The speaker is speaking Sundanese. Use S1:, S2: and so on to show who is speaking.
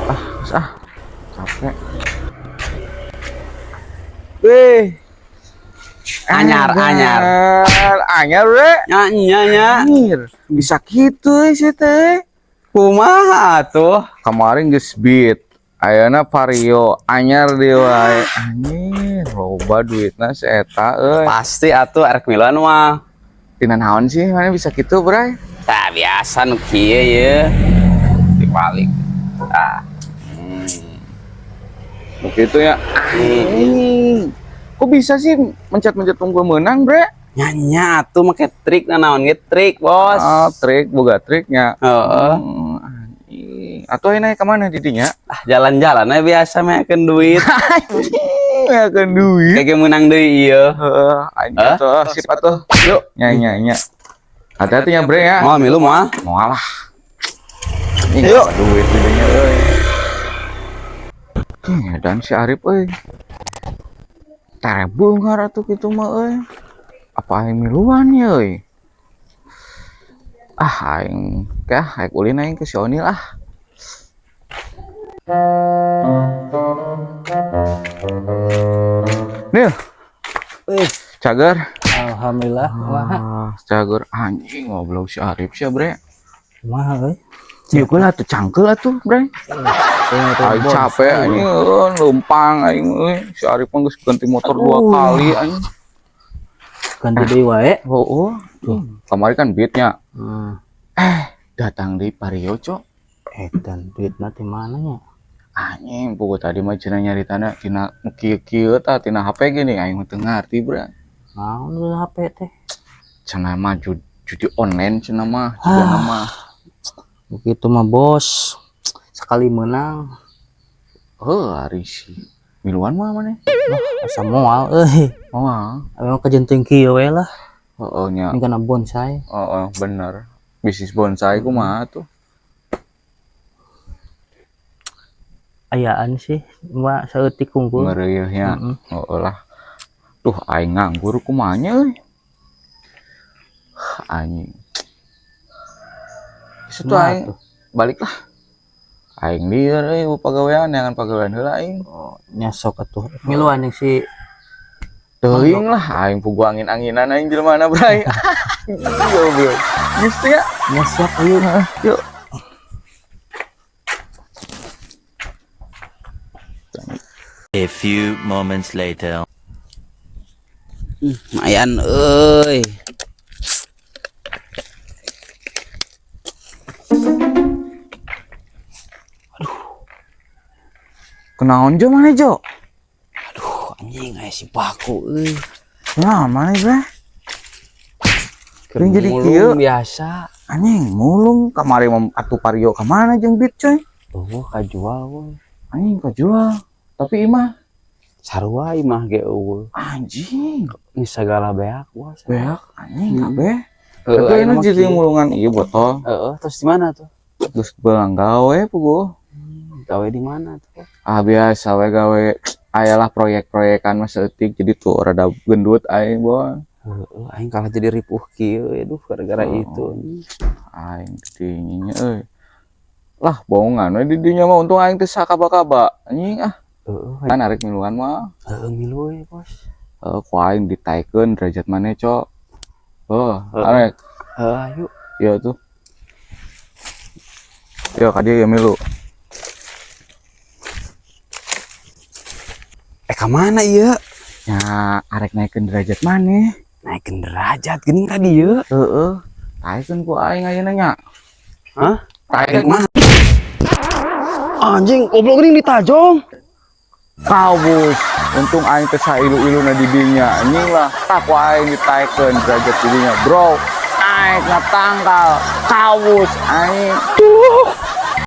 S1: Ah, ah, capek. Weh.
S2: Anyar, anyar.
S1: Anyar, bre.
S2: Nya nya nya.
S1: Anjir, bisa gitu sih teh.
S2: Kumaha tuh?
S1: Kemarin geus beat. Ayeuna Vario anyar deui wae. Anjir, loba duitna si eta euy.
S2: Pasti atuh arek miluan mah.
S1: Tina naon sih mana bisa gitu, Bray?
S2: Tah biasa nu kieu ye. Dibalik. Ah.
S1: Begitu ya. Anjing. Kok bisa sih mencet-mencet tunggu menang, Bre?
S2: Nya nya atuh make trik naon ge trik, Bos.
S1: Ah, trik, boga triknya.
S2: Heeh.
S1: Anjing. Atau ini kemana didinya?
S2: Ah, jalan-jalan we biasa meakeun duit.
S1: Meakeun duit.
S2: Kayak menang deui ieu.
S1: Heeh, anjing
S2: Hah?
S1: atuh, sip atuh. Yuk, nya nya nya. Hati-hati ya, Bre ya.
S2: Mau milu mah.
S1: Moal lah. Yuk, duit didinya euy. Dan si Arif euy. Tere beunghar atuh kitu mah euy. Apa aing miluan ya euy? Ah, aing kah aing ulin aing ke si Onil ah. Nil,
S3: Wih,
S1: cager.
S3: alhamdulillah. Wah,
S1: Ah, cager anjing ngobrol si Arif sih, Bre.
S3: kumaha euy?
S1: Yuk lah tuh cangkel atuh, Bre. Aing capek anjing euy, leumpang aing euy. Si Arif mah geus ganti motor dua kali anjing.
S3: Ganti deui wae.
S1: Oh, oh. Kemarin kan beatnya
S3: Hmm.
S1: datang di Vario, Cok.
S3: Eh, dan duitna di mana nya?
S1: Anjing, pokok tadi mah cenah nyaritana tina nu kieu-kieu tah tina HP gini aing mah teu ngarti, Bre.
S3: Naon lu HP teh?
S1: Cenah mah judi online cenah mah, juga mah.
S3: Begitu mah bos. Sekali menang,
S1: Heuh, ari si miluan mah maneh.
S3: asa moal euy.
S1: Moal.
S3: Emang kajenting kieu we lah.
S1: Heeh nya.
S3: Ini kana bonsai.
S1: Heeh, bener. Bisnis bonsai kumaha tuh?
S3: Ayaan sih, mah saeutik kungkul.
S1: Ngeureuh nya.
S3: Heeh.
S1: Heeh lah. Duh, aing nganggur kumaha nya euy. Anjing. Geus atuh
S3: Kumaha
S1: aing
S3: tuh?
S1: balik lah. Aing lieur euy pagawean, neangan pagawean heula aing.
S3: Oh, nya sok atuh. Miluan yang si
S1: Teuing lah aing pugu angin-anginan aing jelema mana bray. Goblok. Geus teh ya.
S3: nya siap ayo.
S1: Yuk.
S4: A few moments later.
S2: Lumayan euy.
S1: Kunaon jo mana jo?
S2: Aduh, anjing aya si Paku euy.
S1: Nah, mana bre?
S2: Keur
S1: Yang jadi
S2: mulung
S1: kieu.
S2: biasa.
S1: Anjing mulung kamari mah atuh Vario ka mana jeung Beat coy?
S2: Eueuh kajual we.
S1: Anjing kajual. Tapi imah
S2: Sarua imah ge eueuh.
S1: anjing
S2: Geus sagala beak wah.
S1: beak anjing kabeh.
S2: Heeh,
S1: Tapi
S2: aing
S1: ini
S2: mah
S1: jadi
S2: kieu.
S1: mulungan ieu botol.
S2: Heeh, terus di mana tuh?
S1: Terus belang gawe puguh.
S2: Gawe di mana tuh?
S1: Ah biasa we gawe ayalah proyek-proyekan mah saeutik jadi tuh rada gendut aing boy.
S2: Heeh, aing kalah jadi ripuh kieu aduh gara-gara
S1: Oh.
S2: itu.
S1: Aing dinginnya euy. Lah bohongan we di dinya mah untung aing teu sakaba-kaba. Anjing ah,
S2: Heeh,
S1: kan arek miluan mah.
S2: heeh milu we, Bos.
S1: Heeh, ku aing ditaikeun derajat maneh, Cok. Oh,
S2: Heeh.
S1: arek.
S2: Heeh, ayo.
S1: Iya tuh. Yo ka dieu ya milu.
S2: Eh ka mana ieu?
S1: Ya arek naikeun derajat maneh.
S2: Naikeun derajat geuning ka dieu.
S1: Heeh. Taikeun ku aing ayeuna nya.
S2: Hah?
S1: Taikeun
S2: mah.
S3: Anjing, goblok geuning ditajong.
S1: Kau bos, untung aing teh sailu-iluna di dinya. Anjing lah, tak ku aing ditaikeun derajat di dinya, bro. Naik na tangkal, kawus aing.
S3: Duh.